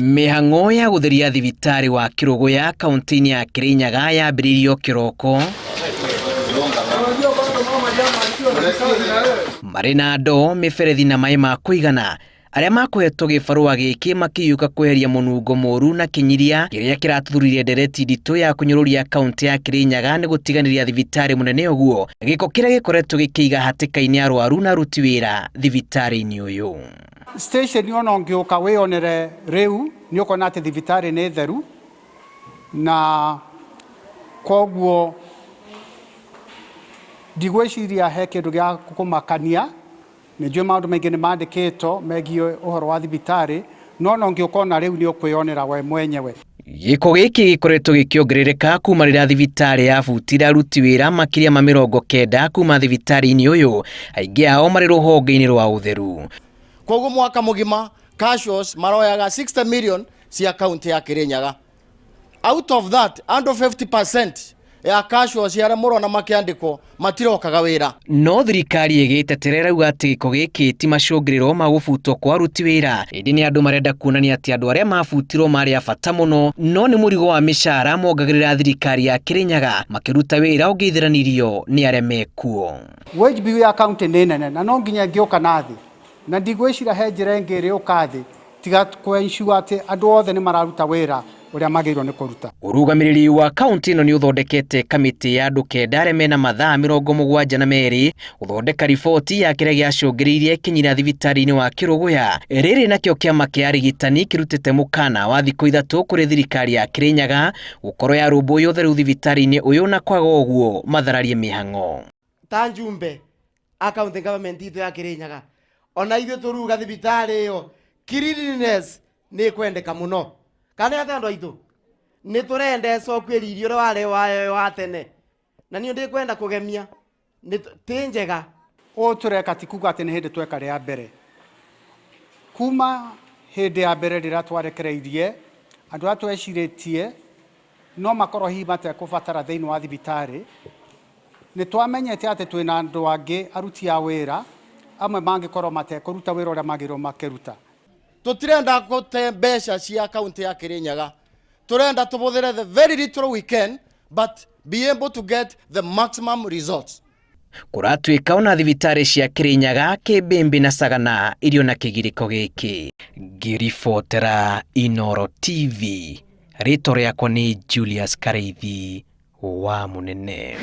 Mĩhang'o ya gũtheria thibitarĩ wa Kĩrũgũya kaunti-inĩ ya Kĩrĩnyaga yambĩrĩirio kĩroko marĩ na ndoo, mĩberethi na maĩ ma kũigana. Arĩa makũhetwo gĩbarũa gĩkĩ makĩiyũka kweheria mũnungo mũru na kĩnyiria kĩrĩa kĩratuthũrire ndereti nditũ ya kũnyũrũria kaunti ya Kĩrĩnyaga nĩ gũtiganĩria thibitarĩ mũnene ũguo, gĩko kĩrĩa gĩkoretwo gĩkĩiga hatĩka-inĩ arwaru na aruti wĩra thibitarĩ-inĩ ũyũ. Station ona ũngĩũka wĩyonere rĩu nĩ ũkona atĩ thibitarĩ nĩ theru na koguo ndigwĩciria he kĩndũ gĩa kũmakania. Nĩ njũĩ maũndũ maingĩ nĩ mandĩkĩtwo megiĩ ũhoro wa thibitarĩ, no ona ũngĩũka ona rĩu nĩ ũkwĩyonera we mwenyewe. Gĩko gĩkĩ gĩkoretwo gĩkĩongerereka kuma rĩrĩa thibitarĩ yabutire aruti wĩra makĩria ma 90 kuma thibitarĩ-inĩ ũyũ, aingĩ ao marĩ rũhonge-inĩ rwa ũtheru. Koguo mwaka mũgima casuals maroyaga 60 million cia kaunti ya Kirinyaga. Out of that, andũ 50% ya casuals arĩa mũrona makĩandĩkwo matirokaga wĩra. No thirikari ĩgĩtetera ĩrauga atĩ gĩko gĩkĩ ti macũngĩrĩro ma gũbutwo kwa aruti wĩra, ĩndĩ nĩ andũ marenda kuonania atĩ andũ arĩa mabutirwo marĩ a bata mũno, no nĩ mũrigo wa mĩcara mongagĩrĩra thirikari ya Kĩrĩnyaga makĩruta wĩra ũngĩithĩranirio nĩ arĩa mekuo. Wage bill ya county nĩ nene na no nginya ĩngĩũka na thĩ, na ndigwĩciria he njĩra ĩngĩ ĩrĩũka thĩ tiga kũ ensure atĩ andũ othe nĩ mararuta wĩra ũrĩa magĩrĩirwo nĩ kũruta. Ũrũgamĩrĩri wa kaunti ĩno nĩ ũthondekete kamĩtĩ ya andũ kenda arĩa mena mathaa 72 gũthondeka riboti ya kĩrĩa gĩacũngĩrĩirie kĩnyira thibitarĩ-inĩ wa Kĩrũgũya. Rĩrĩ nakĩo kĩama kĩa arigitani kĩrutĩte mũkana wa thikũ 3 kũrĩ thirikari ya Kĩrĩnyaga gũkorwo yarũmbũiya ũtheru thibitarĩ-inĩ ũyũ na kwaga ũguo mathararie mĩhang'o. Ta njumbe a county government itũ ya Kirinyaga ona ithuĩ tũruga thibitarĩ ĩyo cleanliness nĩ ĩkwendeka mũno kana atĩ andũ aitũ nĩ tũrenda ĩcokie riri ũrĩa warĩ wayo wa tene na niĩ ndĩkwenda kũgemia nĩ ti njega. Ũũ tũreka ti kuga atĩ nĩ hĩndĩ tweka rĩa mbere. Kuma hĩndĩ ya mbere rĩrĩa twarekereirie andũ arĩa twecirĩtie no makorwo hihi matekũbatara thĩinĩ wa thibitarĩ, nĩ twamenyete atĩ twĩna andũ angĩ aruti a wĩra amwe mangĩkorwo matekũruta wĩra ũrĩa magĩrĩirwo makĩruta. Tũtirenda gũte mbeca cia kaunti ya Kirinyaga, tũrenda tũbũthĩre the very little we can but be able to get the maximum results. Kũratuĩka ona thibitarĩ cia Kĩrĩnyaga, Kĩmbĩmbĩ na Sagana irio na kĩgirĩko gĩkĩ. Ngĩribotera Inooro TV, rĩtwa rĩakwa nĩ Julius Karĩithi wa Mũnene.